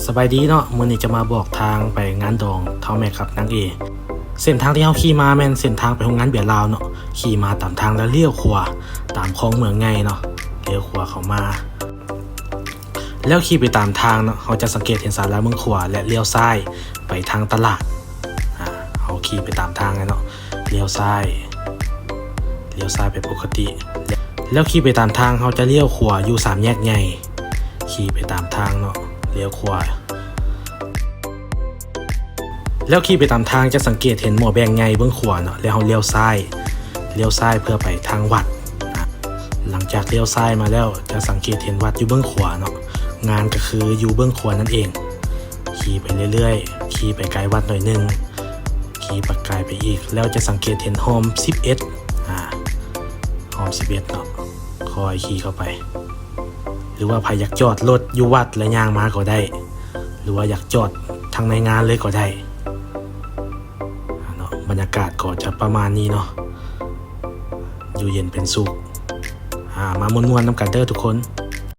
ສະບາຍດີເນາະ, ມື້ນີ້ຈະມາບອກທາງໄປງານດອງທ້າວແມັກກັບນາງເອ. ເສັ້ນທາງທີ່ເຮົາຂີ່ມາແມ່ນເສັ້ນທາງໄປໂຮງງານເບຍລາວເນາະ, ຂີ່ມາຕາມທາງແລ້ວລ້ຽວຂວາຕາມຄອງເມືອງໃຫຍ່ເນາະ, ລ້ຽວຂວາເຂົ້າມາ ແລ້ວຂີ່ໄປຕາມທາງເນາະ, ເຮົາຈະສັງເກດເຫັນສາລາເມືອງຂວາ ແລະ ລ້ຽວຊ້າຍໄປທາງຕະຫຼາດ. ອາ ເຮົາຂີ່ໄປຕາມທາງເນາະ, ລ້ຽວຊ້າຍ ລ້ຽວຊ້າຍໄປປົກກະຕິ ແລ້ວຂີ່ໄປຕາມທາງ, ເຮົາຈະລ້ຽວຂວາຢູ່ສາມແຍກໃຫຍ່, ຂີ່ໄປຕາມທາງເນາະ, ລ້ຽວຂວາ ແລ້ວຂີ່ໄປຕາມທາງຈະສັງເກດເຫັນໝໍ້ແບ່ງໃຫຍ່ເບື້ອງຂວາເນາະ, ແລ້ວເຮົາລ້ຽວຊ້າຍ ລ້ຽວຊ້າຍເພື່ອໄປທາງວັດ. ຫຼັງຈາກລ້ຽວຊ້າຍມາແລ້ວ ຈະສັງເກດເຫັນວັດຢູ່ເບື້ອງຂວາເນາະ, ງານກໍຄືຢູ່ເບື້ອງຂວານັ້ນເອງ. ຂີ່ໄປເລື້ອຍໆ, ຂີ່ໄປໄກວັດໜ້ອຍໜຶ່ງ, ຂີ່ໄປໄກໄປອີກ ແລ້ວຈະສັງເກດເຫັນຮ່ອມສິບເອັດ ອາ ຮ່ອມສິບເອັດເນາະ, ຄ່ອຍຂີ່ເຂົ້າໄປ. ຫຼືວ່າໃຜຢາກຈອດລົດຢູ່ວັດແລ້ວຍ່າງມາກໍໄດ້, ຫຼືວ່າຢາກຈອດທາງໃນງານເລີຍກໍໄດ້ເນາະ. ບັນຍາກາດກໍຈະປະມານນີ້ເນາະ, ຢູ່ເຢັນເປັນສຸກ. ອາ ມາມ່ວນໆນຳກັນເດີທຸກຄົນ.